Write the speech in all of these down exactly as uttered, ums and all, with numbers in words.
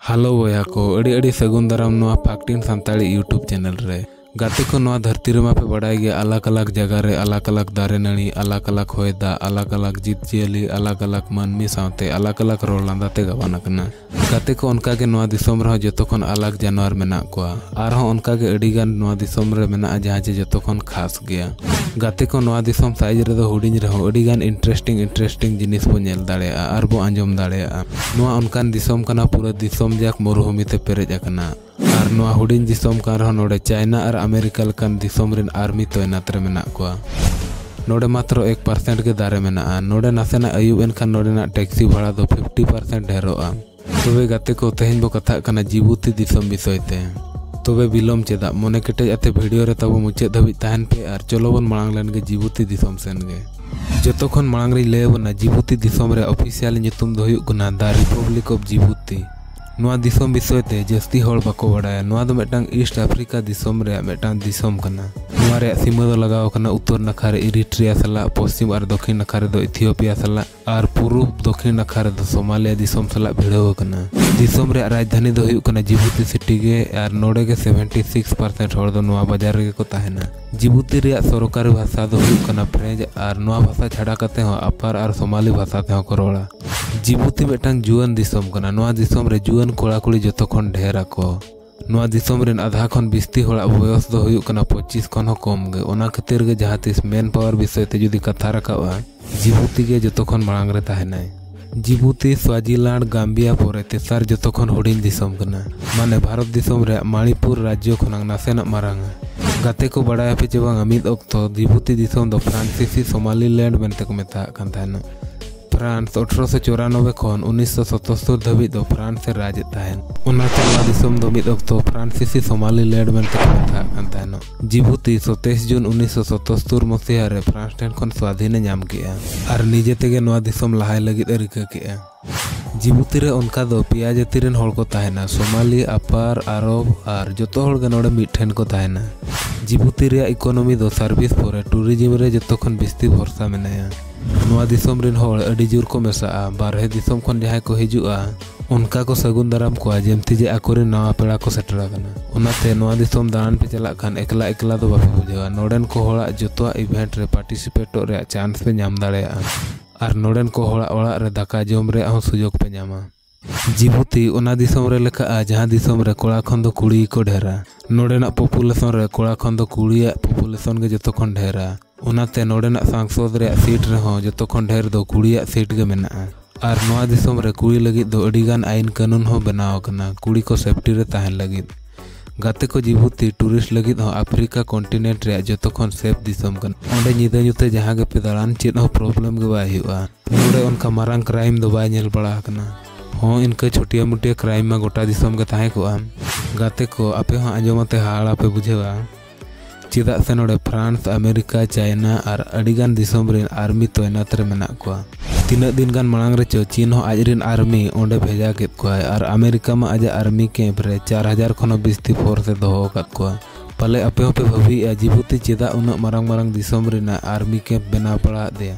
Hello ᱵᱚᱭᱦᱟ ᱠᱚ, ᱟᱹᱰᱤ ᱟᱹᱰᱤ ᱥᱟᱹᱜᱩᱱ ᱫᱟᱨᱟᱢ ᱱᱚᱣᱟ ᱯᱷᱟᱠᱴᱤᱱ ᱥᱟᱱᱛᱟᱲᱤ YouTube ᱪᱮᱱᱮᱞ ᱨᱮ᱾ ᱜᱟᱛᱮ ᱠᱚ, ᱱᱚᱣᱟ ᱫᱷᱟᱹᱨᱛᱤ ᱨᱮᱢᱟ ᱯᱮ ᱵᱟᱲᱟᱭ ᱜᱮᱭᱟ, ᱟᱞᱟᱜᱽ ᱟᱞᱟᱜᱽ ᱡᱟᱭᱜᱟ ᱨᱮ ᱟᱞᱟᱜᱽ ᱟᱞᱟᱜᱽ ᱫᱟᱨᱮ ᱱᱟᱹᱲᱤ, ᱟᱞᱟᱜᱽ ᱟᱞᱟᱜᱽ ᱦᱚᱭ ᱫᱟᱜ, ᱟᱞᱟᱜᱽ ᱟᱞᱟᱜᱽ ᱡᱤᱵᱽ ᱡᱤᱭᱟᱹᱞᱤ, ᱟᱞᱟᱜᱽ ᱟᱞᱟᱜᱽ ᱢᱟᱹᱱᱢᱤ ᱥᱟᱶᱛᱮ ᱟᱞᱟᱜᱽ ᱟᱞᱟᱜᱽ ᱨᱚᱲ ᱞᱟᱸᱫᱟ ᱛᱮ ᱜᱟᱵᱟᱱ ᱟᱠᱟᱱᱟ᱾ ᱜᱟᱛᱮ ᱠᱚ, ᱚᱱᱠᱟ ᱜᱮ ᱱᱚᱣᱟ ᱫᱤᱥᱚᱢ ᱨᱮᱦᱚᱸ ᱡᱚᱛᱚ ᱠᱷᱚᱱ ᱟᱞᱟᱜᱽ ᱡᱟᱱᱣᱟᱨ ᱢᱮᱱᱟᱜ ᱠᱚᱣᱟ᱾ ᱟᱨᱦᱚᱸ ᱚᱱᱠᱟ ᱜᱮ ᱟᱹᱰᱤ ᱜᱟᱱ ᱱᱚᱣᱟ ᱫᱤᱥᱚᱢ ᱨᱮ ᱢᱮᱱᱟᱜᱼᱟ, ᱡᱟᱦᱟᱸ ᱡᱮ ᱡᱚᱛᱚ ᱠᱷᱚᱱ ᱠᱷᱟᱥ ᱜᱮᱭᱟ᱾ ᱜᱟᱛᱮ ᱠᱚ, ᱱᱚᱣᱟ ᱫᱤᱥᱚᱢ ᱥᱟᱭᱤᱡᱽ ᱨᱮᱫᱚ ᱦᱩᱰᱤᱧ ᱨᱮᱦᱚᱸ ᱟᱹᱰᱤ ᱜᱟᱱ interesting interesting ᱡᱤᱱᱤᱥ ᱵᱚ ᱧᱮᱞ ᱫᱟᱲᱮᱭᱟᱜᱼᱟ ᱟᱨ ᱵᱚ ᱟᱸᱡᱚᱢ ᱫᱟᱲᱮᱭᱟᱜᱼᱟ᱾ ᱱᱚᱣᱟ ᱚᱱᱠᱟᱱ ᱫᱤᱥᱚᱢ ᱠᱟᱱᱟ, ᱯᱩᱨᱟᱹ ᱫᱤᱥᱚᱢ ᱡᱟᱠ ᱢᱚᱨᱩᱵᱷᱩᱢᱤ ᱛᱮ ᱯᱮᱨᱮᱡ ᱟᱠᱟᱱᱟ᱾ ᱟᱨ ᱱᱚᱣᱟ ᱦᱩᱰᱤᱧ ᱫᱤᱥᱚᱢ ᱠᱟᱱ ᱨᱮᱦᱚᱸ ᱱᱚᱰᱮ ᱪᱟᱭᱱᱟ ᱟᱨ ᱟᱢᱮᱨᱤᱠᱟ ᱞᱮᱠᱟᱱ ᱫᱤᱥᱚᱢ ᱨᱮᱱ ᱟᱨᱢᱤ ᱛᱚᱭᱱᱟᱛ ᱨᱮ ᱢᱮᱱᱟᱜ ᱠᱚᱣᱟ᱾ ᱱᱚᱰᱮ ᱢᱟᱛᱨᱚ ᱮᱠ percent ᱜᱮ ᱫᱟᱨᱮ ᱢᱮᱱᱟᱜᱼᱟ᱾ ᱱᱚᱰᱮ ᱱᱟᱥᱮᱱᱟᱜ ᱟᱹᱭᱩᱵ ᱮᱱᱠᱷᱟᱱ ᱱᱚᱰᱮᱱᱟᱜ taxi ᱵᱷᱟᱲᱟ ᱫᱚ fifty percent ᱰᱷᱮᱨᱚᱜᱼᱟ᱾ ᱛᱚᱵᱮ ᱜᱟᱛᱮ ᱠᱚ, ᱛᱮᱦᱮᱧ ᱵᱚ ᱠᱟᱛᱷᱟᱜ ᱠᱟᱱᱟ ᱡᱤᱵᱩᱛᱤ ᱫᱤᱥᱚᱢ ᱵᱤᱥᱚᱭ ᱛᱮ᱾ ᱛᱚᱵᱮ ᱵᱤᱞᱚᱢ ᱪᱮᱫᱟᱜ, ᱢᱚᱱᱮ ᱠᱮᱴᱮᱡ ᱟᱛᱮ video ᱨᱮ ᱛᱟᱵᱚ ᱢᱩᱪᱟᱹᱫ ᱫᱷᱟᱹᱵᱤᱡ ᱛᱟᱦᱮᱱ ᱯᱮ ᱟᱨ ᱪᱚᱞᱚ ᱵᱚᱱ ᱢᱟᱲᱟᱝ ᱞᱮᱱ ᱜᱮ ᱡᱤᱵᱩᱛᱤ ᱫᱤᱥᱚᱢ ᱥᱮᱱ ᱜᱮ᱾ ᱡᱚᱛᱚ ᱠᱷᱚᱱ ᱢᱟᱲᱟᱝ ᱨᱤᱧ ᱞᱟᱹᱭ ᱟᱵᱚᱱᱟ, ᱡᱤᱵᱩᱛᱤ ᱫᱤᱥᱚᱢ ᱨᱮᱭᱟᱜ official ᱧᱩᱛᱩᱢ ᱫᱚ ᱦᱩᱭᱩᱜ ᱠᱟᱱᱟ The Republic of Djibouti᱾ ᱱᱚᱣᱟ ᱫᱤᱥᱚᱢ ᱵᱤᱥᱚᱭ ᱛᱮ ᱡᱟᱹᱥᱛᱤ ᱦᱚᱲ ᱵᱟᱠᱚ ᱵᱟᱲᱟᱭᱟ᱾ ᱱᱚᱣᱟ ᱫᱚ ᱢᱤᱫᱴᱟᱝ East Africa ᱫᱤᱥᱚᱢ ᱨᱮᱭᱟᱜ ᱢᱤᱫᱴᱟᱝ ᱫᱤᱥᱚᱢ ᱠᱟᱱᱟ᱾ ᱱᱚᱣᱟ ᱨᱮᱭᱟᱜ ᱥᱤᱢᱟᱹ ᱫᱚ ᱞᱟᱜᱟᱣ ᱟᱠᱟᱱᱟ ᱩᱛᱛᱚᱨ ᱱᱟᱠᱷᱟ ᱨᱮ ᱤᱨᱤᱴᱨᱤᱭᱟ ᱥᱟᱞᱟᱜ, ᱯᱚᱥᱪᱤᱢ ᱟᱨ ᱫᱚᱠᱷᱤᱱ ᱱᱟᱠᱷᱟ ᱨᱮᱫᱚ ᱤᱛᱷᱤᱭᱳᱯᱤᱭᱟ ᱥᱟᱞᱟᱜ, ᱟᱨ ᱯᱩᱨᱩᱵ ᱫᱚᱠᱷᱤᱱ ᱱᱟᱠᱷᱟ ᱨᱮᱫᱚ ᱥᱳᱢᱟᱞᱤᱭᱟ ᱫᱤᱥᱚᱢ ᱥᱟᱞᱟᱜ ᱵᱷᱤᱲᱟᱹᱣ ᱟᱠᱟᱱᱟ᱾ ᱫᱤᱥᱚᱢ ᱨᱮᱭᱟᱜ ᱨᱟᱡᱽᱫᱷᱟᱱᱤ ᱫᱚ ᱦᱩᱭᱩᱜ ᱠᱟᱱᱟ ᱡᱤᱵᱩᱛᱤ ᱥᱤᱴᱤ ᱜᱮ, ᱟᱨ ᱱᱚᱰᱮ ᱜᱮ seventy six percent ᱦᱚᱲ ᱫᱚ ᱱᱚᱣᱟ ᱵᱟᱡᱟᱨ ᱨᱮᱜᱮ ᱠᱚ ᱛᱟᱦᱮᱱᱟ᱾ ᱡᱤᱵᱩᱛᱤ ᱨᱮᱭᱟᱜ ᱥᱚᱨᱠᱟᱨᱤ ᱵᱷᱟᱥᱟ ᱫᱚ ᱦᱩᱭᱩᱜ ᱠᱟᱱᱟ ᱯᱷᱨᱮᱧᱪ, ᱟᱨ ᱱᱚᱣᱟ ᱵᱷᱟᱥᱟ ᱪᱷᱟᱰᱟ ᱠᱟᱛᱮ ᱦᱚᱸ ᱟᱯᱟᱨ ᱟᱨ ᱥᱳᱢᱟᱞᱤ ᱵᱷᱟᱥᱟ ᱛᱮᱦᱚᱸ ᱠᱚ ᱨᱚᱲᱟ᱾ ᱡᱤᱵᱩᱛᱤ ᱢᱤᱫᱴᱟᱝ ᱡᱩᱣᱟᱹᱱ ᱫᱤᱥᱚᱢ ᱠᱟᱱᱟ᱾ ᱱᱚᱣᱟ ᱫᱤᱥᱚᱢ ᱨᱮ ᱡᱩᱣᱟᱹᱱ ᱠᱚᱲᱟ ᱠᱩᱲᱤ ᱡᱚᱛᱚ ᱠᱷᱚᱱ ᱰᱷᱮᱨ ᱟᱠᱚ᱾ ᱱᱚᱣᱟ ᱫᱤᱥᱚᱢ ᱨᱮᱱ ᱟᱫᱷᱟ ᱠᱷᱚᱱ ᱵᱤᱥᱛᱤ ᱦᱚᱲᱟᱜ ᱵᱚᱭᱚᱥ ᱫᱚ ᱦᱩᱭᱩᱜ ᱠᱟᱱᱟ ᱯᱚᱸᱪᱤᱥ ᱠᱷᱚᱱ ᱦᱚᱸ ᱠᱚᱢ ᱜᱮ᱾ ᱚᱱᱟ ᱠᱷᱟᱹᱛᱤᱨ ᱜᱮ ᱡᱟᱦᱟᱸ ᱛᱤᱥ ᱢᱮᱱ ᱯᱟᱣᱟᱨ ᱵᱤᱥᱚᱭ ᱛᱮ ᱡᱩᱫᱤ ᱠᱟᱛᱷᱟ ᱨᱟᱠᱟᱵᱼᱟ, ᱡᱤᱵᱩᱛᱤ ᱜᱮ ᱡᱚᱛᱚ ᱠᱷᱚᱱ ᱢᱟᱲᱟᱝ ᱨᱮ ᱛᱟᱦᱮᱱᱟᱭ᱾ ᱡᱤᱵᱩᱛᱤ ᱥᱣᱟᱡᱤᱞᱟᱱᱰ, ᱜᱟᱢᱵᱤᱭᱟ ᱯᱚᱨᱮ ᱛᱮᱥᱟᱨ ᱡᱚᱛᱚ ᱠᱷᱚᱱ ᱦᱩᱰᱤᱧ ᱫᱤᱥᱚᱢ ᱠᱟᱱᱟ, ᱢᱟᱱᱮ ᱵᱷᱟᱨᱚᱛ ᱫᱤᱥᱚᱢ ᱨᱮᱭᱟᱜ ᱢᱟᱬᱤᱯᱩᱨ ᱨᱟᱡᱽᱡᱚ ᱠᱷᱚᱱᱟᱜ ᱱᱟᱥᱮᱱᱟᱜ ᱢᱟᱨᱟᱝᱟ᱾ ᱜᱟᱛᱮ ᱠᱚ, ᱵᱟᱲᱟᱭᱟᱯᱮ ᱪᱮ ᱵᱟᱝᱟ, ᱢᱤᱫ ᱚᱠᱛᱚ ᱡᱤᱵᱩᱛᱤ ᱫᱤᱥᱚᱢ ᱫᱚ ᱯᱷᱨᱟᱱᱥᱤᱥᱤ ᱥᱳᱢᱟᱞᱤᱞᱮᱱᱰ ᱢᱮᱱᱛᱮ ᱠᱚ ᱢᱮᱛᱟᱜ ᱠᱟᱱ ᱛᱟᱦᱮᱱᱟ᱾ ᱯᱷᱨᱟᱱᱥ ᱟᱴᱷᱨᱚᱥᱚ ᱪᱩᱨᱟᱱᱚᱵᱵᱳᱭ ᱠᱷᱚᱱ ᱩᱱᱤᱥᱥᱚ ᱥᱟᱛᱟᱛᱛᱳᱨ ᱫᱷᱟᱹᱵᱤᱡ ᱫᱚ ᱯᱷᱨᱟᱱᱥ ᱮ ᱨᱟᱡᱽ ᱮᱫ ᱛᱟᱦᱮᱱ᱾ ᱚᱱᱟᱛᱮ ᱱᱚᱣᱟ ᱫᱤᱥᱚᱢ ᱫᱚ ᱢᱤᱫ ᱚᱠᱛᱚ ᱯᱷᱨᱟᱱᱥᱤᱥᱤ ᱥᱳᱢᱟᱞᱤᱞᱮᱱᱰ ᱢᱮᱱᱛᱮ ᱠᱚ ᱢᱮᱛᱟᱜ ᱠᱟᱱ ᱛᱟᱦᱮᱱᱚᱜ᱾ ᱡᱤᱵᱩᱛᱤ ᱥᱟᱛᱟᱥ ᱡᱩᱱ ᱩᱱᱤᱥᱥᱚ ᱥᱟᱛᱟᱛᱛᱳᱨ ᱢᱚᱥᱤᱦᱟ ᱨᱮ ᱯᱷᱨᱟᱱᱥ ᱴᱷᱮᱱ ᱠᱷᱚᱱ ᱥᱣᱟᱫᱷᱤᱱ ᱮ ᱧᱟᱢ ᱠᱮᱜᱼᱟ ᱟᱨ ᱱᱤᱡᱮ ᱛᱮᱜᱮ ᱱᱚᱣᱟ ᱫᱤᱥᱚᱢ ᱞᱟᱦᱟᱭ ᱞᱟᱹᱜᱤᱫ ᱮ ᱨᱤᱠᱟᱹ ᱠᱮᱜᱼᱟ᱾ ᱡᱤᱵᱩᱛᱤ ᱨᱮ ᱚᱱᱠᱟ ᱫᱚ ᱯᱮᱭᱟ ᱡᱟᱹᱛᱤ ᱨᱮᱱ ᱦᱚᱲ ᱠᱚ ᱛᱟᱦᱮᱱᱟ, ᱥᱳᱢᱟᱞᱤ, ᱟᱯᱟᱨ, ᱟᱨᱚᱵ, ᱟᱨ ᱡᱚᱛᱚ ᱦᱚᱲ ᱜᱮ ᱱᱚᱰᱮ ᱢᱤᱫ ᱴᱷᱮᱱ ᱠᱚ ᱛᱟᱦᱮᱱᱟ᱾ ᱡᱤᱵᱩᱛᱤ ᱨᱮᱭᱟᱜ economy ᱫᱚ service ᱯᱚᱨᱮ tourism ᱨᱮ ᱡᱚᱛᱚ ᱠᱷᱚᱱ ᱵᱤᱥᱛᱤ ᱵᱷᱚᱨᱥᱟ ᱢᱮᱱᱟᱭᱟ᱾ ᱱᱚᱣᱟ ᱫᱤᱥᱚᱢ ᱨᱮᱱ ᱦᱚᱲ ᱟᱹᱰᱤ ᱡᱳᱨ ᱠᱚ ᱢᱮᱥᱟᱜᱼᱟ᱾ ᱵᱟᱨᱦᱮ ᱫᱤᱥᱚᱢ ᱠᱷᱚᱱ ᱡᱟᱦᱟᱸᱭ ᱠᱚ ᱦᱤᱡᱩᱜᱼᱟ, ᱚᱱᱠᱟ ᱠᱚ ᱥᱟᱹᱜᱩᱱ ᱫᱟᱨᱟᱢ ᱠᱚᱣᱟ, ᱡᱮᱢᱛᱤ ᱡᱮ ᱟᱠᱚᱨᱮᱱ ᱱᱟᱣᱟ ᱯᱮᱲᱟ ᱠᱚ ᱥᱮᱴᱮᱨ ᱟᱠᱟᱱᱟ᱾ ᱚᱱᱟᱛᱮ ᱱᱚᱣᱟ ᱫᱤᱥᱚᱢ ᱫᱟᱬᱟᱱ ᱯᱮ ᱪᱟᱞᱟᱜ ᱠᱷᱟᱱ ᱮᱠᱞᱟ ᱮᱠᱞᱟ ᱫᱚ ᱵᱟᱯᱮ ᱵᱩᱡᱷᱟᱹᱣᱟ᱾ ᱱᱚᱰᱮᱱ ᱠᱚ ᱦᱚᱲᱟᱜ ᱡᱚᱛᱚᱣᱟᱜ event ᱨᱮ participate ᱨᱮᱭᱟᱜ chance ᱯᱮ ᱧᱟᱢ ᱫᱟᱲᱮᱭᱟᱜᱼᱟ᱾ ᱟᱨ ᱱᱚᱰᱮᱱ ᱠᱚ ᱦᱚᱲᱟᱜ ᱚᱲᱟᱜ ᱨᱮ ᱫᱟᱠᱟ ᱡᱚᱢ ᱨᱮᱭᱟᱜ ᱦᱚᱸ ᱥᱩᱡᱳᱜᱽ ᱯᱮ ᱧᱟᱢᱟ᱾ ᱡᱤᱵᱩᱛᱤ ᱚᱱᱟ ᱫᱤᱥᱚᱢ ᱨᱮ ᱞᱮᱠᱷᱟᱜᱼᱟ, ᱡᱟᱦᱟᱸ ᱫᱤᱥᱚᱢ ᱨᱮ ᱠᱚᱲᱟ ᱠᱷᱚᱱ ᱫᱚ ᱠᱩᱲᱤ ᱜᱮᱠᱚ ᱰᱷᱮᱨᱟ᱾ ᱱᱚᱰᱮᱱᱟᱜ population ᱨᱮ ᱠᱚᱲᱟ ᱠᱷᱚᱱ ᱫᱚ ᱠᱩᱲᱤᱭᱟᱜ population ᱜᱮ ᱡᱚᱛᱚ ᱠᱷᱚᱱ ᱰᱷᱮᱨᱟ᱾ ᱚᱱᱟᱛᱮ ᱱᱚᱰᱮᱱᱟᱜ ᱥᱟᱝᱥᱚᱫ ᱨᱮᱭᱟᱜ seat ᱨᱮᱦᱚᱸ ᱡᱚᱛᱚ ᱠᱷᱚᱱ ᱰᱷᱮᱨ ᱫᱚ ᱠᱩᱲᱤᱭᱟᱜ seat ᱜᱮ ᱢᱮᱱᱟᱜᱼᱟ᱾ ᱟᱨ ᱱᱚᱣᱟ ᱫᱤᱥᱚᱢ ᱨᱮ ᱠᱩᱲᱤ ᱞᱟᱹᱜᱤᱫ ᱫᱚ ᱟᱹᱰᱤᱜᱟᱱ ᱟᱹᱭᱤᱱ ᱠᱟᱹᱱᱩᱱ ᱦᱚᱸ ᱵᱮᱱᱟᱣ ᱟᱠᱟᱱᱟ, ᱠᱩᱲᱤ ᱠᱚ safety ᱨᱮ ᱛᱟᱦᱮᱱ ᱞᱟᱹᱜᱤᱫ᱾ ᱜᱟᱛᱮ ᱠᱚ, ᱡᱤᱵᱩᱛᱤ tourist ᱞᱟᱹᱜᱤᱫ ᱦᱚᱸ ᱟᱯᱷᱨᱤᱠᱟ continent ᱨᱮᱭᱟᱜ ᱡᱚᱛᱚ ᱠᱷᱚᱱ safe ᱫᱤᱥᱚᱢ ᱠᱟᱱᱟ᱾ ᱚᱸᱰᱮ ᱧᱤᱫᱟᱹ ᱧᱩᱛᱮ ᱡᱟᱦᱟᱸ ᱜᱮᱯᱮ ᱫᱟᱬᱟᱱ, ᱪᱮᱫ ᱦᱚᱸ problem ᱜᱮ ᱵᱟᱭ ᱦᱩᱭᱩᱜᱼᱟ᱾ ᱱᱚᱰᱮ ᱚᱱᱠᱟ ᱢᱟᱨᱟᱝ crime ᱫᱚ ᱵᱟᱭ ᱧᱮᱞ ᱵᱟᱲᱟ ᱟᱠᱟᱱᱟ᱾ ᱦᱚᱸ, ᱤᱱᱠᱟᱹ ᱪᱷᱩᱴᱤᱭᱟ ᱢᱩᱴᱤᱭᱟ crime ᱢᱟ ᱜᱚᱴᱟ ᱫᱤᱥᱚᱢ ᱜᱮ ᱛᱟᱦᱮᱸ ᱠᱚᱜᱼᱟ᱾ ᱜᱟᱛᱮ ᱠᱚ, ᱟᱯᱮ ᱦᱚᱸ ᱟᱸᱡᱚᱢ ᱟᱛᱮ ᱦᱟᱦᱟᱲᱟ ᱯᱮ ᱵᱩᱡᱷᱟᱹᱣᱟ᱾ ᱪᱮᱫᱟᱜ ᱥᱮ ᱱᱚᱰᱮ France, ᱟᱢᱮᱨᱤᱠᱟ, ᱪᱟᱭᱱᱟ ᱟᱨ ᱟᱹᱰᱤᱜᱟᱱ ᱫᱤᱥᱚᱢ ᱨᱮᱱ army ᱛᱚᱭᱱᱟᱛ ᱨᱮ ᱢᱮᱱᱟᱜ ᱠᱚᱣᱟ᱾ ᱛᱤᱱᱟᱹᱜ ᱫᱤᱱ ᱜᱟᱱ ᱢᱟᱲᱟᱝ ᱨᱮᱪᱚ ᱪᱤᱱ ᱦᱚᱸ ᱟᱡ ᱨᱮᱱ army ᱚᱸᱰᱮ ᱵᱷᱮᱡᱟ ᱠᱮᱫ ᱠᱚᱣᱟᱭ ᱟᱨ ᱟᱢᱮᱨᱤᱠᱟ ᱢᱟ ᱟᱡᱟᱜ army camp ᱨᱮ ᱪᱟᱨ ᱦᱟᱡᱟᱨ ᱠᱷᱚᱱ ᱦᱚᱸ ᱵᱤᱥᱛᱤ force ᱮ ᱫᱚᱦᱚ ᱟᱠᱟᱫ ᱠᱚᱣᱟ᱾ ᱯᱟᱞᱮ ᱟᱯᱮ ᱦᱚᱸᱯᱮ ᱵᱷᱟᱹᱵᱤᱭᱮᱫᱼᱟ, ᱡᱤᱵᱩᱛᱤ ᱪᱮᱫᱟᱜ ᱩᱱᱟᱹᱜ ᱢᱟᱨᱟᱝ ᱢᱟᱨᱟᱝ ᱫᱤᱥᱚᱢ ᱨᱮᱱᱟᱜ army camp ᱵᱮᱱᱟᱣ ᱯᱟᱲᱟᱣᱟᱫ ᱫᱮᱭᱟ?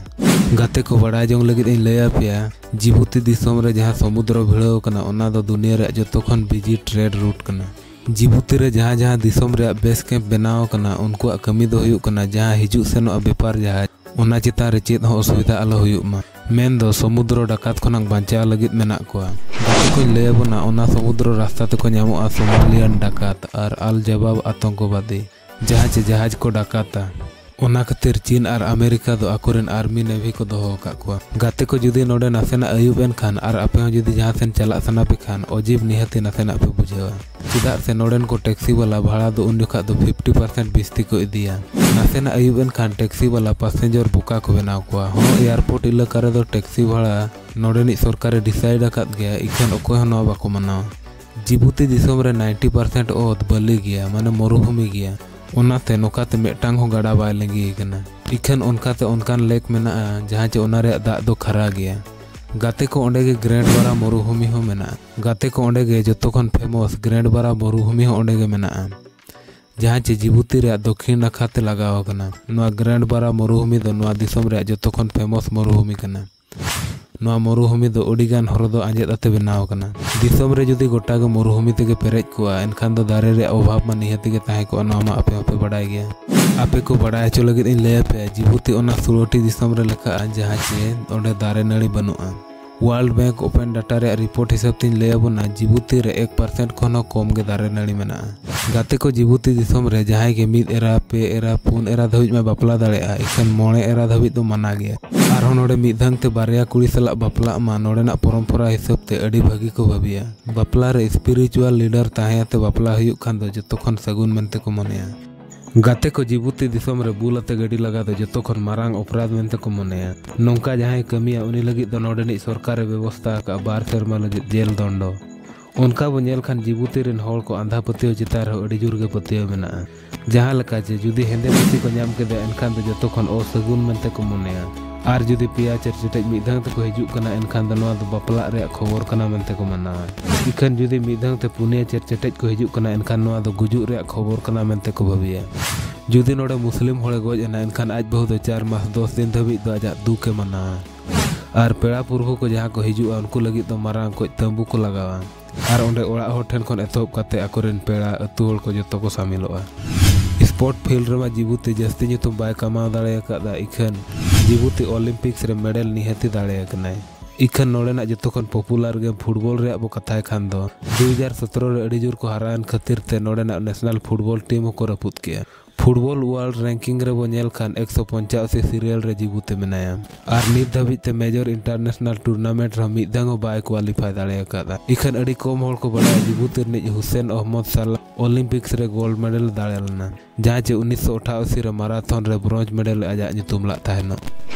ᱜᱟᱛᱮ ᱠᱚ, ᱵᱟᱲᱟᱭ ᱡᱚᱝ ᱞᱟᱹᱜᱤᱫ ᱤᱧ ᱞᱟᱹᱭ ᱟᱯᱮᱭᱟ, ᱡᱤᱵᱩᱛᱤ ᱫᱤᱥᱚᱢ ᱨᱮ ᱡᱟᱦᱟᱸ ᱥᱚᱢᱩᱫᱨᱚ ᱵᱷᱤᱲᱟᱹᱣ ᱠᱟᱱᱟ, ᱚᱱᱟ ᱫᱚ ᱫᱩᱱᱤᱭᱟᱹ ᱨᱮᱭᱟᱜ ᱡᱚᱛᱚ ᱠᱷᱚᱱ busy trade route ᱠᱟᱱᱟ᱾ ᱡᱤᱵᱩᱛᱤ ᱨᱮ ᱡᱟᱦᱟᱸ ᱡᱟᱦᱟᱸ ᱫᱤᱥᱚᱢ ᱨᱮᱭᱟᱜ base camp ᱵᱮᱱᱟᱣ ᱟᱠᱟᱱᱟ, ᱩᱱᱠᱩᱣᱟᱜ ᱠᱟᱹᱢᱤ ᱫᱚ ᱦᱩᱭᱩᱜ ᱠᱟᱱᱟ ᱡᱟᱦᱟᱸ ᱦᱤᱡᱩᱜ ᱥᱮᱱᱚᱜ ᱵᱮᱯᱟᱨ ᱡᱟᱦᱟᱡᱽ, ᱚᱱᱟ ᱪᱮᱛᱟᱱ ᱨᱮ ᱪᱮᱫ ᱦᱚᱸ ᱚᱥᱩᱵᱤᱫᱷᱟ ᱟᱞᱚ ᱦᱩᱭᱩᱜ ᱢᱟ᱾ ᱢᱮᱱᱫᱚ ᱥᱚᱢᱩᱫᱨᱚ ᱰᱟᱠᱟᱛ ᱠᱷᱚᱱᱟᱜ ᱵᱟᱧᱪᱟᱣ ᱞᱟᱹᱜᱤᱫ ᱢᱮᱱᱟᱜ ᱠᱚᱣᱟ᱾ ᱜᱟᱛᱮ ᱠᱚᱧ ᱞᱟᱹᱭ ᱟᱵᱚᱱᱟ, ᱚᱱᱟ ᱥᱚᱢᱩᱫᱨᱚ ᱨᱟᱥᱛᱟ ᱛᱮᱠᱚ ᱧᱟᱢᱚᱜᱼᱟ ᱥᱳᱢᱟᱞᱤᱭᱟᱱ ᱰᱟᱠᱟᱛ ᱟᱨ ᱟᱞ ᱡᱟᱵᱟᱵ ᱟᱛᱚᱝᱠᱚᱵᱟᱫᱤ, ᱡᱟᱦᱟᱸ ᱪᱮ ᱡᱟᱦᱟᱡᱽ ᱠᱚ ᱰᱟᱠᱟᱛᱟ᱾ ᱚᱱᱟ ᱠᱷᱟᱹᱛᱤᱨ ᱪᱤᱱ ᱟᱨ ᱟᱢᱮᱨᱤᱠᱟ ᱫᱚ ᱟᱠᱚᱨᱮᱱ army navy ᱠᱚ ᱫᱚᱦᱚ ᱟᱠᱟᱫ ᱠᱚᱣᱟ᱾ ᱜᱟᱛᱮ ᱠᱚ, ᱡᱩᱫᱤ ᱱᱚᱰᱮ ᱱᱟᱥᱮᱱᱟᱜ ᱟᱹᱭᱩᱵ ᱮᱱ ᱠᱷᱟᱱ ᱟᱨ ᱟᱯᱮ ᱦᱚᱸ ᱡᱩᱫᱤ ᱡᱟᱦᱟᱸ ᱥᱮᱱ ᱪᱟᱞᱟᱜ ᱥᱟᱱᱟ ᱯᱮ ᱠᱷᱟᱱ, ᱚᱡᱤᱵᱽ ᱱᱤᱦᱟᱹᱛᱤ ᱱᱟᱥᱮᱱᱟᱜ ᱯᱮ ᱵᱩᱡᱷᱟᱹᱣᱟ᱾ ᱪᱮᱫᱟᱜ ᱥᱮ ᱱᱚᱰᱮᱱ ᱠᱚ taxi ᱵᱟᱞᱟ ᱵᱷᱟᱲᱟ ᱫᱚ ᱩᱱ ᱡᱚᱠᱷᱟᱜ ᱫᱚ fifty percent ᱵᱤᱥᱛᱤ ᱠᱚ ᱤᱫᱤᱭᱟ᱾ ᱱᱟᱥᱮᱱᱟᱜ ᱟᱹᱭᱩᱵ ᱮᱱ ᱠᱷᱟᱱ taxi ᱵᱟᱞᱟ passenger ᱵᱚᱠᱟ ᱠᱚ ᱵᱮᱱᱟᱣ ᱠᱚᱣᱟ᱾ ᱦᱚᱸ, airport ᱮᱞᱟᱠᱟ ᱨᱮᱫᱚ taxi ᱵᱷᱟᱲᱟ ᱱᱚᱰᱮᱱᱤᱡ ᱥᱚᱨᱠᱟᱨᱮ decide ᱟᱠᱟᱫ ᱜᱮᱭᱟ, ᱤᱠᱷᱟᱹᱱ ᱚᱠᱚᱭ ᱦᱚᱸ ᱱᱚᱣᱟ ᱵᱟᱠᱚ ᱢᱟᱱᱟᱣᱟ᱾ ᱡᱤᱵᱩᱛᱤ ᱫᱤᱥᱚᱢ ᱨᱮ ninety percent ᱚᱛ ᱵᱟᱹᱞᱤ ᱜᱮᱭᱟ, ᱢᱟᱱᱮ ᱢᱚᱨᱩᱵᱷᱩᱢᱤ ᱜᱮᱭᱟ᱾ ᱚᱱᱟᱛᱮ ᱱᱚᱝᱠᱟᱛᱮ ᱢᱤᱫᱴᱟᱝ ᱦᱚᱸ ᱜᱟᱰᱟ ᱵᱟᱭ ᱞᱤᱸᱜᱤ ᱟᱠᱟᱱᱟ᱾ ᱤᱠᱷᱟᱹᱱ ᱚᱱᱠᱟᱛᱮ ᱚᱱᱠᱟᱱ lake ᱢᱮᱱᱟᱜᱼᱟ, ᱡᱟᱦᱟᱸ ᱪᱮ ᱚᱱᱟ ᱨᱮᱭᱟᱜ ᱫᱟᱜ ᱫᱚ ᱠᱷᱟᱨᱟ ᱜᱮᱭᱟ᱾ ᱜᱟᱛᱮ ᱠᱚ, ᱚᱸᱰᱮ ᱜᱮ ᱜᱨᱮᱱᱰ ᱵᱟᱨᱟ ᱢᱚᱨᱩᱵᱷᱩᱢᱤ ᱦᱚᱸ ᱢᱮᱱᱟᱜᱼᱟ᱾ ᱜᱟᱛᱮ ᱠᱚ, ᱚᱸᱰᱮ ᱜᱮ ᱡᱚᱛᱚ ᱠᱷᱚᱱ ᱯᱷᱮᱢᱟᱥ ᱜᱨᱮᱱᱰ ᱵᱟᱨᱟ ᱢᱚᱨᱩᱵᱷᱩᱢᱤ ᱦᱚᱸ ᱚᱸᱰᱮ ᱜᱮ ᱢᱮᱱᱟᱜᱼᱟ, ᱡᱟᱦᱟᱸ ᱪᱮ ᱡᱤᱵᱩᱛᱤ ᱨᱮᱭᱟᱜ ᱫᱚᱠᱷᱤᱱ ᱱᱟᱠᱷᱟ ᱛᱮ ᱞᱟᱜᱟᱣ ᱟᱠᱟᱱᱟ᱾ ᱱᱚᱣᱟ ᱜᱨᱮᱱᱰ ᱵᱟᱨᱟ ᱢᱚᱨᱩᱵᱷᱩᱢᱤ ᱫᱚ ᱱᱚᱣᱟ ᱫᱤᱥᱚᱢ ᱨᱮᱭᱟᱜ ᱡᱚᱛᱚ ᱠᱷᱚᱱ ᱯᱷᱮᱢᱟᱥ ᱢᱚᱨᱩᱵᱷᱩᱢᱤ ᱠᱟᱱᱟ᱾ ᱱᱚᱣᱟ ᱢᱚᱨᱩᱵᱷᱩᱢᱤ ᱫᱚ ᱟᱹᱰᱤ ᱜᱟᱱ ᱦᱚᱨ ᱫᱚ ᱟᱸᱡᱮᱫ ᱟᱛᱮ ᱵᱮᱱᱟᱣ ᱟᱠᱟᱱᱟ᱾ ᱫᱤᱥᱚᱢ ᱨᱮ ᱡᱩᱫᱤ ᱜᱚᱴᱟ ᱜᱮ ᱢᱚᱨᱩᱵᱷᱩᱢᱤ ᱛᱮᱜᱮ ᱯᱮᱨᱮᱡ ᱠᱚᱜᱼᱟ, ᱮᱱᱠᱷᱟᱱ ᱫᱚ ᱫᱟᱨᱮ ᱨᱮᱭᱟᱜ ᱚᱵᱷᱟᱵᱽ ᱢᱟ ᱱᱤᱦᱟᱹᱛ ᱜᱮ ᱛᱟᱦᱮᱸ ᱠᱚᱜᱼᱟ᱾ ᱱᱚᱣᱟ ᱢᱟ ᱟᱯᱮ ᱦᱚᱸᱯᱮ ᱵᱟᱰᱟᱭ ᱜᱮᱭᱟ᱾ ᱟᱯᱮ ᱠᱚ ᱵᱟᱰᱟᱭ ᱦᱚᱪᱚ ᱞᱟᱹᱜᱤᱫ ᱤᱧ ᱞᱟᱹᱭ ᱟᱯᱮᱭᱟ, ᱡᱤᱵᱩᱛᱤ ᱚᱱᱟ ᱥᱳᱞᱳ ᱴᱤ ᱫᱤᱥᱚᱢ ᱨᱮ ᱞᱮᱠᱷᱟᱜᱼᱟ, ᱡᱟᱦᱟᱸ ᱪᱮ ᱚᱸᱰᱮ ᱫᱟᱨᱮ ᱱᱟᱹᱲᱤ ᱵᱟᱹᱱᱩᱜᱼᱟ᱾ ᱣᱟᱨᱞᱰ ᱵᱮᱝᱠ ᱳᱯᱮᱱ ᱰᱟᱴᱟ ᱨᱮᱭᱟᱜ ᱨᱤᱯᱳᱨᱴ ᱦᱤᱥᱟᱹᱵ ᱛᱤᱧ ᱞᱟᱹᱭ ᱟᱵᱚᱱᱟ, ᱡᱤᱵᱩᱛᱤ ᱨᱮ ᱮᱠ ᱯᱟᱨᱥᱮᱱᱴ ᱠᱷᱚᱱ ᱦᱚᱸ ᱠᱚᱢ ᱜᱮ ᱫᱟᱨᱮ ᱱᱟᱹᱲᱤ ᱢᱮᱱᱟᱜᱼᱟ᱾ ᱜᱟᱛᱮ ᱠᱚ, ᱡᱤᱵᱩᱛᱤ ᱫᱤᱥᱚᱢ ᱨᱮ ᱡᱟᱦᱟᱸᱭ ᱜᱮ ᱢᱤᱫ ᱮᱨᱟ, ᱯᱮ ᱮᱨᱟ, ᱯᱩᱱ ᱮᱨᱟ ᱫᱷᱟᱹᱵᱤᱡ ᱢᱟ ᱵᱟᱯᱞᱟ ᱫᱟᱲᱮᱭᱟᱜᱼᱟ, ᱮᱱᱠᱷᱟᱱ ᱢᱚᱬᱮ ᱮᱨᱟ ᱫᱷᱟᱹᱵᱤᱡ ᱫᱚ ᱢᱟᱱᱟ ᱜᱮᱭᱟ᱾ ᱟᱨᱦᱚᱸ ᱱᱚᱰᱮ ᱢᱤᱫ ᱫᱷᱟᱝ ᱛᱮ ᱵᱟᱨᱭᱟ ᱠᱩᱲᱤ ᱥᱟᱞᱟᱜ ᱵᱟᱯᱞᱟᱜ ᱢᱟ ᱱᱚᱰᱮᱱᱟᱜ ᱯᱚᱨᱚᱢᱯᱚᱨᱟ ᱦᱤᱥᱟᱹᱵ ᱛᱮ ᱟᱹᱰᱤ ᱵᱷᱟᱹᱜᱤ ᱠᱚ ᱵᱷᱟᱹᱵᱤᱭᱟ᱾ ᱵᱟᱯᱞᱟ ᱨᱮ ᱥᱯᱤᱨᱤᱪᱩᱣᱟᱞ ᱞᱤᱰᱟᱨ ᱛᱟᱦᱮᱸ ᱟᱛᱮ ᱵᱟᱯᱞᱟ ᱦᱩᱭᱩᱜ ᱠᱷᱟᱱ ᱫᱚ ᱡᱚᱛᱚ ᱠᱷᱚᱱ ᱥᱟᱹᱜᱩᱱ ᱢᱮᱱᱛᱮ ᱠᱚ ᱢᱚᱱᱮᱭᱟ᱾ ᱜᱟᱛᱮ ᱠᱚ, ᱡᱤᱵᱩᱛᱤ ᱫᱤᱥᱚᱢ ᱨᱮ ᱵᱩᱞ ᱟᱛᱮ ᱜᱟᱹᱰᱤ ᱞᱟᱜᱟ ᱫᱚ ᱡᱚᱛᱚ ᱠᱷᱚᱱ ᱢᱟᱨᱟᱝ ᱚᱯᱨᱟᱫᱷ ᱢᱮᱱᱛᱮ ᱠᱚ ᱢᱚᱱᱮᱭᱟ᱾ ᱱᱚᱝᱠᱟ ᱡᱟᱦᱟᱸᱭ ᱠᱟᱹᱢᱤᱭᱟ, ᱩᱱᱤ ᱞᱟᱹᱜᱤᱫ ᱫᱚ ᱱᱚᱰᱮᱱᱤᱡ ᱥᱚᱨᱠᱟᱨᱮ ᱵᱮᱵᱚᱥᱛᱟ ᱟᱠᱟᱫᱼᱟ ᱵᱟᱨ ᱥᱮᱨᱢᱟ ᱞᱟᱹᱜᱤᱫ ᱡᱮᱞ ᱫᱚᱱᱰᱚ᱾ ᱚᱱᱠᱟ ᱵᱚ ᱧᱮᱞ ᱠᱷᱟᱱ, ᱡᱤᱵᱩᱛᱤ ᱨᱮᱱ ᱦᱚᱲ ᱠᱚ ᱟᱸᱫᱷᱟ ᱯᱟᱹᱛᱭᱟᱹᱣ ᱪᱮᱛᱟᱱ ᱨᱮᱦᱚᱸ ᱟᱹᱰᱤ ᱡᱳᱨ ᱜᱮ ᱯᱟᱹᱛᱭᱟᱹᱣ ᱢᱮᱱᱟᱜᱼᱟ᱾ ᱡᱟᱦᱟᱸ ᱞᱮᱠᱟ ᱡᱮ, ᱡᱩᱫᱤ ᱦᱮᱸᱫᱮ ᱯᱩᱥᱤ ᱠᱚ ᱧᱟᱢ ᱠᱮᱫᱟ, ᱮᱱᱠᱷᱟᱱ ᱫᱚ ᱡᱚᱛᱚ ᱠᱷᱚᱱ ᱚᱥᱟᱹᱜᱩᱱ ᱢᱮᱱᱛᱮ ᱠᱚ ᱢᱚᱱᱮᱭᱟ᱾ ᱟᱨ ᱡᱩᱫᱤ ᱯᱮᱭᱟ ᱪᱮᱨ ᱪᱮᱴᱮᱡ ᱢᱤᱫ ᱫᱷᱟᱣ ᱛᱮᱠᱚ ᱦᱤᱡᱩᱜ ᱠᱟᱱᱟ, ᱮᱱᱠᱷᱟᱱ ᱫᱚ ᱱᱚᱣᱟ ᱫᱚ ᱵᱟᱯᱞᱟᱜ ᱨᱮᱭᱟᱜ ᱠᱷᱚᱵᱚᱨ ᱠᱟᱱᱟ ᱢᱮᱱᱛᱮ ᱠᱚ ᱢᱟᱱᱟᱣᱟ᱾ ᱤᱠᱷᱟᱹᱱ ᱡᱩᱫᱤ ᱢᱤᱫ ᱫᱷᱟᱣ ᱛᱮ ᱯᱩᱱᱭᱟᱹ ᱪᱮᱨ ᱪᱮᱴᱮᱡ ᱠᱚ ᱦᱤᱡᱩᱜ ᱠᱟᱱᱟ, ᱮᱱᱠᱷᱟᱱ ᱱᱚᱣᱟ ᱫᱚ ᱜᱩᱡᱩᱜ ᱨᱮᱭᱟᱜ ᱠᱷᱚᱵᱚᱨ ᱠᱟᱱᱟ ᱢᱮᱱᱛᱮ ᱠᱚ ᱵᱷᱟᱹᱵᱤᱭᱟ᱾ ᱡᱩᱫᱤ ᱱᱚᱰᱮ ᱢᱩᱥᱞᱤᱢ ᱦᱚᱲᱮ ᱜᱚᱡ ᱮᱱᱟ, ᱮᱱᱠᱷᱟᱱ ᱟᱡ ᱵᱟᱹᱦᱩ ᱫᱚ ᱪᱟᱨ ᱢᱟᱥ ᱫᱚᱥ ᱫᱤᱱ ᱫᱷᱟᱹᱵᱤᱡ ᱫᱚ ᱟᱡᱟᱜ ᱫᱩᱠ ᱮ ᱢᱟᱱᱟᱣᱟ᱾ ᱟᱨ ᱯᱮᱲᱟ ᱯᱩᱨᱵᱷᱩ ᱠᱚ ᱡᱟᱦᱟᱸ ᱠᱚ ᱦᱤᱡᱩᱜᱼᱟ, ᱩᱱᱠᱩ ᱞᱟᱹᱜᱤᱫ ᱫᱚ ᱢᱟᱨᱟᱝ ᱚᱠᱚᱡ ᱛᱟᱹᱢᱵᱩ ᱠᱚ ᱞᱟᱜᱟᱣᱟ᱾ ᱟᱨ ᱚᱸᱰᱮ ᱚᱲᱟᱜ ᱦᱚᱲ ᱴᱷᱮᱱ ᱠᱷᱚᱱ ᱮᱛᱚᱦᱚᱵ ᱠᱟᱛᱮ ᱟᱠᱚᱨᱮᱱ ᱯᱮᱲᱟ, ᱟᱹᱛᱩ ᱦᱚᱲ ᱠᱚ ᱡᱚᱛᱚ ᱠᱚ ᱥᱟᱢᱤᱞᱚᱜᱼᱟ᱾ ᱥᱯᱳᱨᱴ ᱯᱷᱤᱞᱰ ᱨᱮᱢᱟ ᱡᱤᱵᱩᱛᱤ ᱡᱟᱹᱥᱛᱤ ᱧᱩᱛᱩᱢ ᱵᱟᱭ ᱠᱟᱢᱟᱣ ᱫᱟᱲᱮ ᱟᱠᱟᱫᱟ, ᱤᱠᱷᱟᱹᱱ ᱡᱤᱵᱩᱛᱤ ᱚᱞᱤᱢᱯᱤᱠᱥ ᱨᱮ ᱢᱮᱰᱮᱞ ᱱᱤᱦᱟᱹᱛᱤ ᱫᱟᱲᱮ ᱟᱠᱟᱱᱟᱭ᱾ ᱤᱠᱷᱟᱹᱱ ᱱᱚᱰᱮᱱᱟᱜ ᱡᱚᱛᱚ ᱠᱷᱚᱱ ᱯᱚᱯᱩᱞᱟᱨ ᱜᱮᱢ ᱯᱷᱩᱴᱵᱚᱞ ᱨᱮᱭᱟᱜ ᱵᱚ ᱠᱟᱛᱷᱟᱭ ᱠᱷᱟᱱ ᱫᱚ, ᱫᱩ ᱦᱟᱡᱟᱨ ᱥᱚᱛᱨᱚ ᱨᱮ ᱟᱹᱰᱤ ᱡᱳᱨ ᱠᱚ ᱦᱟᱨᱟᱣᱮᱱ ᱠᱷᱟᱹᱛᱤᱨ ᱛᱮ ᱱᱚᱰᱮᱱᱟᱜ ᱱᱮᱥᱱᱟᱞ ᱯᱷᱩᱴᱵᱚᱞ ᱴᱤᱢ ᱦᱚᱸᱠᱚ ᱨᱟᱹᱯᱩᱫ ᱠᱮᱜᱼᱟ᱾ ᱯᱷᱩᱴᱵᱚᱞ ᱣᱟᱨᱞᱰ ᱨᱮᱝᱠᱤᱝ ᱨᱮᱵᱚ ᱧᱮᱞ ᱠᱷᱟᱱ, ᱮᱠᱥᱚ ᱯᱚᱧᱪᱟᱥᱤ ᱥᱤᱨᱤᱭᱟᱞ ᱨᱮ ᱡᱤᱵᱩᱛᱤ ᱢᱮᱱᱟᱭᱟ᱾ ᱟᱨ ᱱᱤᱛ ᱫᱷᱟᱹᱵᱤᱡ ᱛᱮ ᱢᱮᱡᱚᱨ ᱤᱱᱴᱟᱨᱱᱮᱥᱱᱟᱞ ᱴᱩᱨᱱᱟᱢᱮᱱᱴ ᱨᱮᱦᱚᱸ ᱢᱤᱫ ᱫᱷᱟᱣ ᱦᱚᱸ ᱵᱟᱭ ᱠᱣᱟᱞᱤᱯᱷᱟᱭ ᱫᱟᱲᱮ ᱟᱠᱟᱫᱟ᱾ ᱤᱠᱷᱟᱹᱱ ᱟᱹᱰᱤ ᱠᱚᱢ ᱦᱚᱲ ᱠᱚ ᱵᱟᱲᱟᱭᱟ, ᱡᱤᱵᱩᱛᱤ ᱨᱤᱱᱤᱡ ᱦᱩᱥᱮᱱ ᱚᱦᱢᱚᱫ ᱥᱟᱞᱟ ᱚᱞᱤᱢᱯᱤᱠᱥ ᱨᱮ ᱜᱳᱞᱰ ᱢᱮᱰᱮᱞ ᱫᱟᱲᱮ ᱞᱮᱱᱟ, ᱡᱟᱦᱟᱸ ᱪᱮ ᱩᱱᱤᱥᱥᱚ ᱟᱴᱷᱟᱥᱤ ᱨᱮ ᱢᱟᱨᱟᱛᱷᱚᱱ ᱨᱮ ᱵᱨᱚᱧᱡᱽ ᱢᱮᱰᱮᱞ ᱮ ᱟᱡᱟᱜ ᱧᱩᱛᱩᱢ ᱞᱟᱜ ᱛᱟᱦᱮᱱᱚᱜ᱾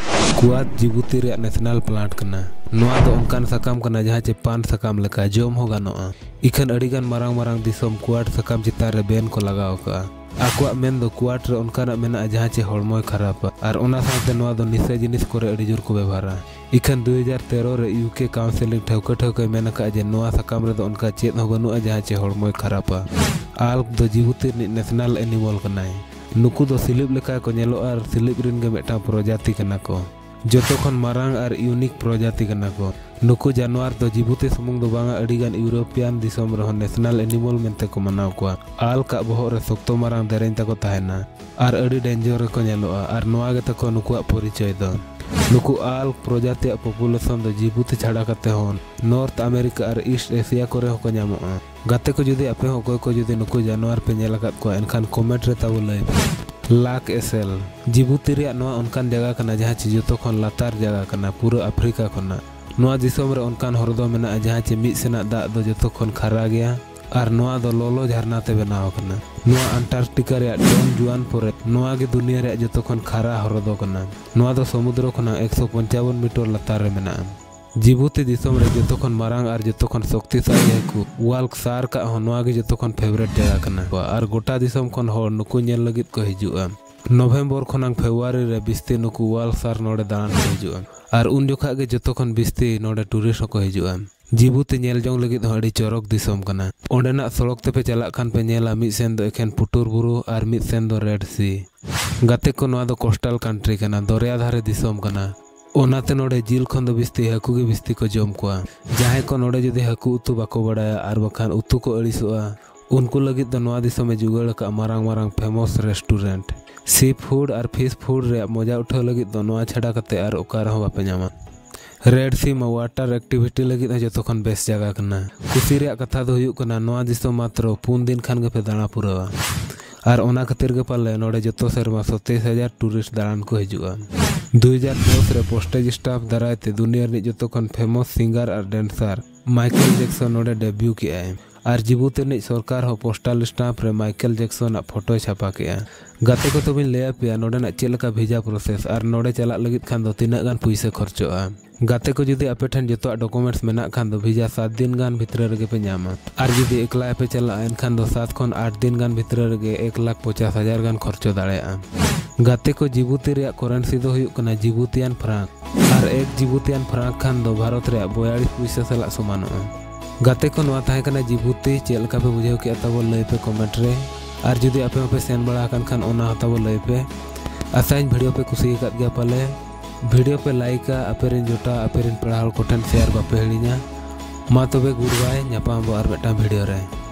ᱠᱩᱣᱟᱛ ᱡᱤᱵᱩᱛᱤ ᱨᱮᱭᱟᱜ ᱱᱮᱥᱱᱟᱞ ᱯᱞᱟᱱᱴ ᱠᱟᱱᱟ᱾ ᱱᱚᱣᱟ ᱫᱚ ᱚᱱᱠᱟᱱ ᱥᱟᱠᱟᱢ ᱠᱟᱱᱟ, ᱡᱟᱦᱟᱸ ᱪᱮ ᱯᱟᱱ ᱥᱟᱠᱟᱢ ᱞᱮᱠᱟ ᱡᱚᱢ ᱦᱚᱸ ᱜᱟᱱᱚᱜᱼᱟ᱾ ᱤᱠᱷᱟᱹᱱ ᱟᱹᱰᱤ ᱜᱟᱱ ᱢᱟᱨᱟᱝ ᱢᱟᱨᱟᱝ ᱫᱤᱥᱚᱢ ᱠᱩᱣᱟᱛ ᱥᱟᱠᱟᱢ ᱪᱮᱛᱟᱱ ᱨᱮ ᱵᱮᱱ ᱠᱚ ᱞᱟᱜᱟᱣ ᱟᱠᱟᱫᱼᱟ᱾ ᱟᱠᱚᱣᱟᱜ ᱢᱮᱱ ᱫᱚ ᱠᱩᱣᱟᱛ ᱨᱮ ᱚᱱᱠᱟᱱᱟᱜ ᱢᱮᱱᱟᱜᱼᱟ, ᱡᱟᱦᱟᱸ ᱪᱮ ᱦᱚᱲᱢᱚᱭ ᱠᱷᱟᱨᱟᱯᱟ᱾ ᱟᱨ ᱚᱱᱟ ᱥᱟᱶᱛᱮ ᱱᱚᱣᱟ ᱫᱚ ᱱᱤᱥᱟᱹ ᱡᱤᱱᱤᱥ ᱠᱚᱨᱮ ᱟᱹᱰᱤ ᱡᱳᱨ ᱠᱚ ᱵᱮᱵᱷᱟᱨᱟ᱾ ᱤᱠᱷᱟᱹᱱ ᱫᱩ ᱦᱟᱡᱟᱨ ᱛᱮᱨᱚ ᱨᱮ ᱤᱭᱩ ᱠᱮ ᱠᱟᱣᱩᱱᱥᱤᱞᱤᱝ ᱴᱷᱟᱹᱣᱠᱟᱹ ᱴᱷᱟᱹᱣᱠᱟᱹᱭ ᱢᱮᱱ ᱟᱠᱟᱫᱼᱟ ᱡᱮ ᱱᱚᱣᱟ ᱥᱟᱠᱟᱢ ᱨᱮᱫᱚ ᱚᱱᱠᱟ ᱪᱮᱫ ᱦᱚᱸ ᱵᱟᱹᱱᱩᱜᱼᱟ ᱡᱟᱦᱟᱸ ᱪᱮ ᱦᱚᱲᱢᱚᱭ ᱠᱷᱟᱨᱟᱯᱟ᱾ ᱟᱞᱠ ᱫᱚ ᱡᱤᱵᱩᱛᱤ ᱨᱤᱱᱤᱡ ᱱᱮᱥᱱᱟᱞ ᱮᱱᱤᱢᱚᱞ ᱠᱟᱱᱟᱭ᱾ ᱱᱩᱠᱩ ᱫᱚ ᱥᱤᱞᱤᱯ ᱞᱮᱠᱟ ᱠᱚ ᱧᱮᱞᱚᱜᱼᱟ ᱟᱨ ᱥᱤᱞᱤᱯ ᱨᱤᱱ ᱜᱮ ᱢᱤᱫᱴᱟᱝ ᱯᱨᱚᱡᱟᱛᱤ ᱠᱟᱱᱟ ᱠᱚ᱾ ᱡᱚᱛᱚ ᱠᱷᱚᱱ ᱢᱟᱨᱟᱝ ᱟᱨ ᱤᱭᱩᱱᱤᱠ ᱯᱨᱚᱡᱟᱛᱤ ᱠᱟᱱᱟ ᱠᱚ᱾ ᱱᱩᱠᱩ ᱡᱟᱱᱣᱟᱨ ᱫᱚ ᱡᱤᱵᱩᱛᱤ ᱥᱩᱢᱩᱝ ᱫᱚ ᱵᱟᱝᱟ, ᱟᱹᱰᱤᱜᱟᱱ ᱤᱭᱩᱨᱳᱯᱤᱭᱟᱱ ᱫᱤᱥᱚᱢ ᱨᱮᱦᱚᱸ ᱱᱮᱥᱱᱟᱞ ᱮᱱᱤᱢᱚᱞ ᱢᱮᱱᱛᱮ ᱠᱚ ᱢᱟᱱᱟᱣ ᱠᱚᱣᱟ᱾ ᱟᱞᱠ ᱟᱜ ᱵᱚᱦᱚᱜ ᱨᱮ ᱥᱚᱠᱛᱚ ᱢᱟᱨᱟᱝ ᱫᱮᱨᱮᱧ ᱛᱟᱠᱚ ᱛᱟᱦᱮᱱᱟ ᱟᱨ ᱟᱹᱰᱤ ᱰᱮᱧᱡᱚᱨ ᱨᱮᱠᱚ ᱧᱮᱞᱚᱜᱼᱟ ᱟᱨ ᱱᱚᱣᱟ ᱜᱮ ᱛᱟᱠᱚ ᱱᱩᱠᱩᱣᱟᱜ ᱯᱚᱨᱤᱪᱚᱭ ᱫᱚ᱾ ᱱᱩᱠᱩ ᱟᱞᱠ ᱯᱨᱚᱡᱟᱛᱤᱭᱟᱜ ᱯᱚᱯᱩᱞᱮᱥᱚᱱ ᱫᱚ ᱡᱤᱵᱩᱛᱤ ᱪᱷᱟᱲᱟ ᱠᱟᱛᱮ ᱦᱚᱸ ᱱᱚᱨᱛᱷ ᱟᱢᱮᱨᱤᱠᱟ ᱟᱨ ᱤᱥᱴ ᱮᱥᱤᱭᱟ ᱠᱚᱨᱮ ᱦᱚᱸᱠᱚ ᱧᱟᱢᱚᱜᱼᱟ᱾ ᱜᱟᱛᱮ ᱠᱚ, ᱡᱩᱫᱤ ᱟᱯᱮ ᱦᱚᱸ ᱚᱠᱚᱭ ᱠᱚ ᱡᱩᱫᱤ ᱱᱩᱠᱩ ᱡᱟᱱᱣᱟᱨ ᱯᱮ ᱧᱮᱞ ᱟᱠᱟᱫ ᱠᱚᱣᱟ, ᱮᱱᱠᱷᱟᱱ ᱠᱚᱢᱮᱱᱴ ᱨᱮ ᱛᱟᱵᱚ ᱞᱟᱹᱭ ᱯᱮ᱾ ᱞᱟᱠ ᱮᱥᱮᱞ᱾ ᱡᱤᱵᱩᱛᱤ ᱨᱮᱭᱟᱜ ᱱᱚᱣᱟ ᱚᱱᱠᱟᱱ ᱡᱟᱭᱜᱟ ᱠᱟᱱᱟ ᱡᱟᱦᱟᱸ ᱪᱮ ᱡᱚᱛᱚ ᱠᱷᱚᱱ ᱞᱟᱛᱟᱨ ᱡᱟᱭᱜᱟ ᱠᱟᱱᱟ ᱯᱩᱨᱟᱹ ᱟᱯᱷᱨᱤᱠᱟ ᱠᱷᱚᱱᱟᱜ᱾ ᱱᱚᱣᱟ ᱫᱤᱥᱚᱢ ᱨᱮ ᱚᱱᱠᱟᱱ ᱦᱚᱨᱫᱚ ᱢᱮᱱᱟᱜᱼᱟ ᱡᱟᱦᱟᱸ ᱪᱮ ᱢᱤᱫ ᱥᱮᱱᱟᱜ ᱫᱟᱜ ᱫᱚ ᱡᱚᱛᱚ ᱠᱷᱚᱱ ᱠᱷᱟᱨᱟ ᱜᱮᱭᱟ ᱟᱨ ᱱᱚᱣᱟ ᱫᱚ ᱞᱚᱞᱚ ᱡᱷᱟᱨᱱᱟ ᱛᱮ ᱵᱮᱱᱟᱣ ᱟᱠᱟᱱᱟ᱾ ᱱᱚᱣᱟ ᱟᱱᱴᱟᱨᱠᱴᱤᱠᱟ ᱨᱮᱭᱟᱜ ᱰᱚᱱ ᱡᱩᱣᱟᱱ ᱯᱷᱚᱨᱮᱥᱴ, ᱱᱚᱣᱟ ᱜᱮ ᱫᱩᱱᱤᱭᱟᱹ ᱨᱮᱭᱟᱜ ᱡᱚᱛᱚ ᱠᱷᱚᱱ ᱠᱷᱟᱨᱟ ᱦᱚᱨᱫᱚ ᱠᱟᱱᱟ᱾ ᱱᱚᱣᱟ ᱫᱚ ᱥᱚᱢᱩᱫᱨᱚ ᱠᱷᱚᱱᱟᱜ ᱮᱠᱥᱚ ᱯᱚᱧᱪᱟᱵᱚᱱ ᱢᱤᱴᱚᱨ ᱞᱟᱛᱟᱨ ᱨᱮ ᱢᱮᱱᱟᱜᱼᱟ᱾ ᱡᱤᱵᱩᱛᱤ ᱫᱤᱥᱚᱢ ᱨᱮ ᱡᱚᱛᱚ ᱠᱷᱚᱱ ᱢᱟᱨᱟᱝ ᱟᱨ ᱡᱚᱛᱚ ᱠᱷᱚᱱ ᱥᱚᱠᱛᱤᱥᱟᱞᱤ ᱦᱟᱹᱠᱩ ᱣᱟᱞᱠ ᱥᱟᱨᱠ ᱟᱜ ᱦᱚᱸ ᱱᱚᱣᱟ ᱜᱮ ᱡᱚᱛᱚ ᱠᱷᱚᱱ ᱯᱷᱮᱵᱟᱨᱮᱴ ᱡᱟᱭᱜᱟ ᱠᱟᱱᱟ᱾ ᱟᱨ ᱜᱚᱴᱟ ᱫᱤᱥᱚᱢ ᱠᱷᱚᱱ ᱦᱚᱲ ᱱᱩᱠᱩ ᱧᱮᱞ ᱞᱟᱹᱜᱤᱫ ᱠᱚ ᱦᱤᱡᱩᱜᱼᱟ᱾ ᱱᱚᱵᱷᱮᱢᱵᱚᱨ ᱠᱷᱚᱱᱟᱝ ᱯᱷᱮᱵᱽᱨᱩᱣᱟᱨᱤ ᱨᱮ ᱵᱤᱥᱛᱤ ᱱᱩᱠᱩ ᱣᱟᱞᱠ ᱥᱟᱨᱠ ᱱᱚᱰᱮ ᱫᱟᱬᱟᱱ ᱠᱚ ᱦᱤᱡᱩᱜᱼᱟ᱾ ᱟᱨ ᱩᱱ ᱡᱚᱠᱷᱟᱜ ᱜᱮ ᱡᱚᱛᱚ ᱠᱷᱚᱱ ᱵᱤᱥᱛᱤ ᱱᱚᱰᱮ ᱴᱩᱨᱤᱥᱴ ᱦᱚᱸᱠᱚ ᱦᱤᱡᱩᱜᱼᱟ᱾ ᱡᱤᱵᱩᱛᱤ ᱧᱮᱞ ᱡᱚᱝ ᱞᱟᱹᱜᱤᱫ ᱦᱚᱸ ᱟᱹᱰᱤ ᱪᱚᱨᱚᱠ ᱫᱤᱥᱚᱢ ᱠᱟᱱᱟ᱾ ᱚᱸᱰᱮᱱᱟᱜ ᱥᱚᱲᱚᱠ ᱛᱮᱯᱮ ᱪᱟᱞᱟᱜ ᱠᱷᱟᱱ ᱯᱮ ᱧᱮᱞᱟ ᱢᱤᱫ ᱥᱮᱱ ᱫᱚ ᱮᱠᱷᱮᱱ ᱯᱩᱴᱩᱨ ᱵᱩᱨᱩ ᱟᱨ ᱢᱤᱫ ᱥᱮᱱ ᱫᱚ ᱨᱮᱰ ᱥᱤ᱾ ᱜᱟᱛᱮ ᱠᱚ, ᱱᱚᱣᱟ ᱫᱚ ᱠᱳᱥᱴᱟᱞ ᱠᱟᱱᱴᱨᱤ ᱠᱟᱱᱟ, ᱫᱚᱨᱭᱟ ᱫᱷᱟᱨᱮ ᱫᱤᱥᱚᱢ ᱠᱟᱱᱟ᱾ ᱚᱱᱟᱛᱮ ᱱᱚᱰᱮ ᱡᱤᱞ ᱠᱷᱚᱱ ᱫᱚ ᱵᱤᱥᱛᱤ ᱦᱟᱹᱠᱩ ᱜᱮ ᱵᱤᱥᱛᱤ ᱠᱚ ᱡᱚᱢ ᱠᱚᱣᱟ᱾ ᱡᱟᱦᱟᱸᱭ ᱠᱚ ᱱᱚᱰᱮ ᱡᱩᱫᱤ ᱦᱟᱹᱠᱩ ᱩᱛᱩ ᱵᱟᱠᱚ ᱵᱟᱲᱟᱭᱟ ᱟᱨ ᱵᱟᱠᱷᱟᱱ ᱩᱛᱩ ᱠᱚ ᱟᱹᱲᱤᱥᱚᱜᱼᱟ, ᱩᱱᱠᱩ ᱞᱟᱹᱜᱤᱫ ᱫᱚ ᱱᱚᱣᱟ ᱫᱤᱥᱚᱢ ᱮ ᱡᱩᱜᱟᱹᱲ ᱟᱠᱟᱫ ᱢᱟᱨᱟᱝ ᱢᱟᱨᱟᱝ ᱯᱷᱮᱢᱚᱥ ᱨᱮᱥᱴᱩᱨᱮᱱᱴ᱾ ᱥᱤ ᱯᱷᱩᱰ ᱟᱨ ᱯᱷᱤᱥ ᱯᱷᱩᱰ ᱨᱮᱭᱟᱜ ᱢᱚᱡᱟ ᱩᱴᱷᱟᱹᱣ ᱞᱟᱹᱜᱤᱫ ᱫᱚ ᱱᱚᱣᱟ ᱪᱷᱟᱰᱟ ᱠᱟᱛᱮ ᱟᱨ ᱚᱠᱟ ᱨᱮᱦᱚᱸ ᱵᱟᱯᱮ ᱧᱟᱢᱟ᱾ ᱨᱮᱰ ᱥᱤ ᱢᱟ ᱣᱟᱴᱟᱨ ᱮᱠᱴᱤᱵᱷᱤᱴᱤ ᱞᱟᱹᱜᱤᱫ ᱦᱚᱸ ᱡᱚᱛᱚ ᱠᱷᱚᱱ ᱵᱮᱥ ᱡᱟᱭᱜᱟ ᱠᱟᱱᱟ᱾ ᱠᱩᱥᱤ ᱨᱮᱭᱟᱜ ᱠᱟᱛᱷᱟ ᱫᱚ ᱦᱩᱭᱩᱜ ᱠᱟᱱᱟ, ᱱᱚᱣᱟ ᱫᱤᱥᱚᱢ ᱢᱟᱛᱨᱚ ᱯᱩᱱ ᱫᱤᱱ ᱠᱷᱟᱱ ᱜᱮᱯᱮ ᱫᱟᱬᱟ ᱯᱩᱨᱟᱹᱣᱟ᱾ ᱟᱨ ᱚᱱᱟ ᱠᱷᱟᱹᱛᱤᱨ ᱜᱮ ᱯᱟᱞᱮ ᱱᱚᱰᱮ ᱡᱚᱛᱚ ᱥᱮᱨᱢᱟ ᱥᱟᱛᱟᱥ ᱦᱟᱡᱟᱨ ᱴᱩᱨᱤᱥᱴ ᱫᱟᱬᱟᱱ ᱠᱚ ᱦᱤᱡᱩᱜᱼᱟ᱾ ᱫᱩ ᱦᱟᱡᱟᱨ ᱫᱚᱥ ᱨᱮ ᱯᱳᱥᱴᱮᱡᱽ ᱥᱴᱟᱢᱯ ᱫᱟᱨᱟᱭ ᱛᱮ ᱫᱩᱱᱤᱭᱟᱹ ᱨᱤᱱᱤᱡ ᱡᱚᱛᱚ ᱠᱷᱚᱱ ᱯᱷᱮᱢᱚᱥ ᱥᱤᱝᱜᱟᱨ ᱟᱨ ᱰᱮᱱᱥᱟᱨ ᱢᱟᱭᱠᱮᱞ ᱡᱮᱠᱥᱚᱱ ᱱᱚᱰᱮ ᱰᱮᱵᱤᱭᱩ ᱠᱮᱜᱼᱟᱭ᱾ ᱟᱨ ᱡᱤᱵᱩᱛᱤ ᱨᱤᱱᱤᱡ ᱥᱚᱨᱠᱟᱨ ᱦᱚᱸ ᱯᱳᱥᱴᱟᱞ ᱥᱴᱟᱢᱯ ᱨᱮ ᱢᱟᱭᱠᱮᱞ ᱡᱮᱠᱥᱚᱱ ᱟᱜ ᱯᱷᱳᱴᱳᱭ ᱪᱷᱟᱯᱟ ᱠᱮᱜᱼᱟ᱾ ᱜᱟᱛᱮ ᱠᱚ, ᱛᱚᱵᱮᱧ ᱞᱟᱹᱭ ᱟᱯᱮᱭᱟ ᱱᱚᱰᱮᱱᱟᱜ ᱪᱮᱫ ᱞᱮᱠᱟ ᱵᱷᱤᱡᱟ ᱯᱨᱚᱥᱮᱥ ᱟᱨ ᱱᱚᱰᱮ ᱪᱟᱞᱟᱜ ᱞᱟᱹᱜᱤᱫ ᱠᱷᱟᱱ ᱫᱚ ᱛᱤᱱᱟᱹᱜ ᱜᱟᱱ ᱯᱩᱭᱥᱟᱹ ᱠᱷᱚᱨᱪᱚᱜᱼᱟ᱾ ᱜᱟᱛᱮ ᱠᱚ, ᱡᱩᱫᱤ ᱟᱯᱮ ᱴᱷᱮᱱ ᱡᱚᱛᱚᱣᱟᱜ ᱰᱚᱠᱩᱢᱮᱱᱴᱥ ᱢᱮᱱᱟᱜ ᱠᱷᱟᱱ ᱫᱚ ᱵᱷᱤᱡᱟ ᱥᱟᱛ ᱫᱤᱱ ᱜᱟᱱ ᱵᱷᱤᱛᱨᱤ ᱨᱮᱜᱮ ᱯᱮ ᱧᱟᱢᱟ᱾ ᱟᱨ ᱡᱩᱫᱤ ᱮᱠᱞᱟ ᱯᱮ ᱪᱟᱞᱟᱜᱼᱟ, ᱮᱱᱠᱷᱟᱱ ᱫᱚ ᱥᱟᱛ ᱠᱷᱚᱱ ᱟᱴ ᱫᱤᱱ ᱜᱟᱱ ᱵᱷᱤᱛᱨᱤ ᱨᱮᱜᱮ ᱮᱠ ᱞᱟᱠᱷ ᱯᱚᱪᱟᱥ ᱦᱟᱡᱟᱨ ᱜᱟᱱ ᱠᱷᱚᱨᱪᱚ ᱫᱟᱲᱮᱭᱟᱜᱼᱟ᱾ ᱜᱟᱛᱮ ᱠᱚ, ᱡᱤᱵᱩᱛᱤ ᱨᱮᱭᱟᱜ currency ᱫᱚ ᱦᱩᱭᱩᱜ ᱠᱟᱱᱟ ᱡᱤᱵᱩᱛᱤᱭᱟᱱ franc᱾ ᱟᱨ ᱮᱠ ᱡᱤᱵᱩᱛᱤᱭᱟᱱ franc ᱠᱷᱟᱱ ᱫᱚ ᱵᱷᱟᱨᱚᱛ ᱨᱮᱭᱟᱜ ᱵᱚᱭᱟᱞᱤᱥ ᱯᱩᱭᱥᱟ ᱥᱟᱞᱟᱜ ᱥᱚᱢᱟᱱᱚᱜᱼᱟ᱾ ᱜᱟᱛᱮ ᱠᱚ, ᱱᱚᱣᱟ ᱛᱟᱦᱮᱸ ᱠᱟᱱᱟ ᱡᱤᱵᱩᱛᱤ᱾ ᱪᱮᱫ ᱞᱮᱠᱟ ᱯᱮ ᱵᱩᱡᱷᱟᱹᱣ ᱠᱮᱫᱼᱟ ᱛᱟᱵᱚ ᱞᱟᱹᱭ ᱯᱮ comment ᱨᱮ᱾ ᱟᱨ ᱡᱩᱫᱤ ᱟᱯᱮ ᱦᱚᱸᱯᱮ ᱥᱮᱱ ᱵᱟᱲᱟ ᱟᱠᱟᱱ ᱠᱷᱟᱱ ᱚᱱᱟ ᱦᱚᱸ ᱛᱟᱵᱚ ᱞᱟᱹᱭ ᱯᱮ᱾ ᱟᱥᱟᱭᱟᱹᱧ video ᱯᱮ ᱠᱩᱥᱤ ᱟᱠᱟᱫ ᱜᱮᱭᱟ ᱯᱟᱞᱮ᱾ Video ᱯᱮ like ᱟ, ᱟᱯᱮ ᱨᱮᱱ ᱡᱚᱴᱟᱣ, ᱟᱯᱮ ᱨᱮᱱ ᱯᱮᱲᱟ ᱦᱚᱲ ᱠᱚᱴᱷᱮᱱ share ᱵᱟᱯᱮ ᱦᱤᱲᱤᱧᱟ᱾ ᱢᱟ ᱛᱚᱵᱮ good bye, ᱧᱟᱯᱟᱢ ᱟᱵᱚ ᱟᱨ ᱢᱤᱫᱴᱟᱝ video ᱨᱮ᱾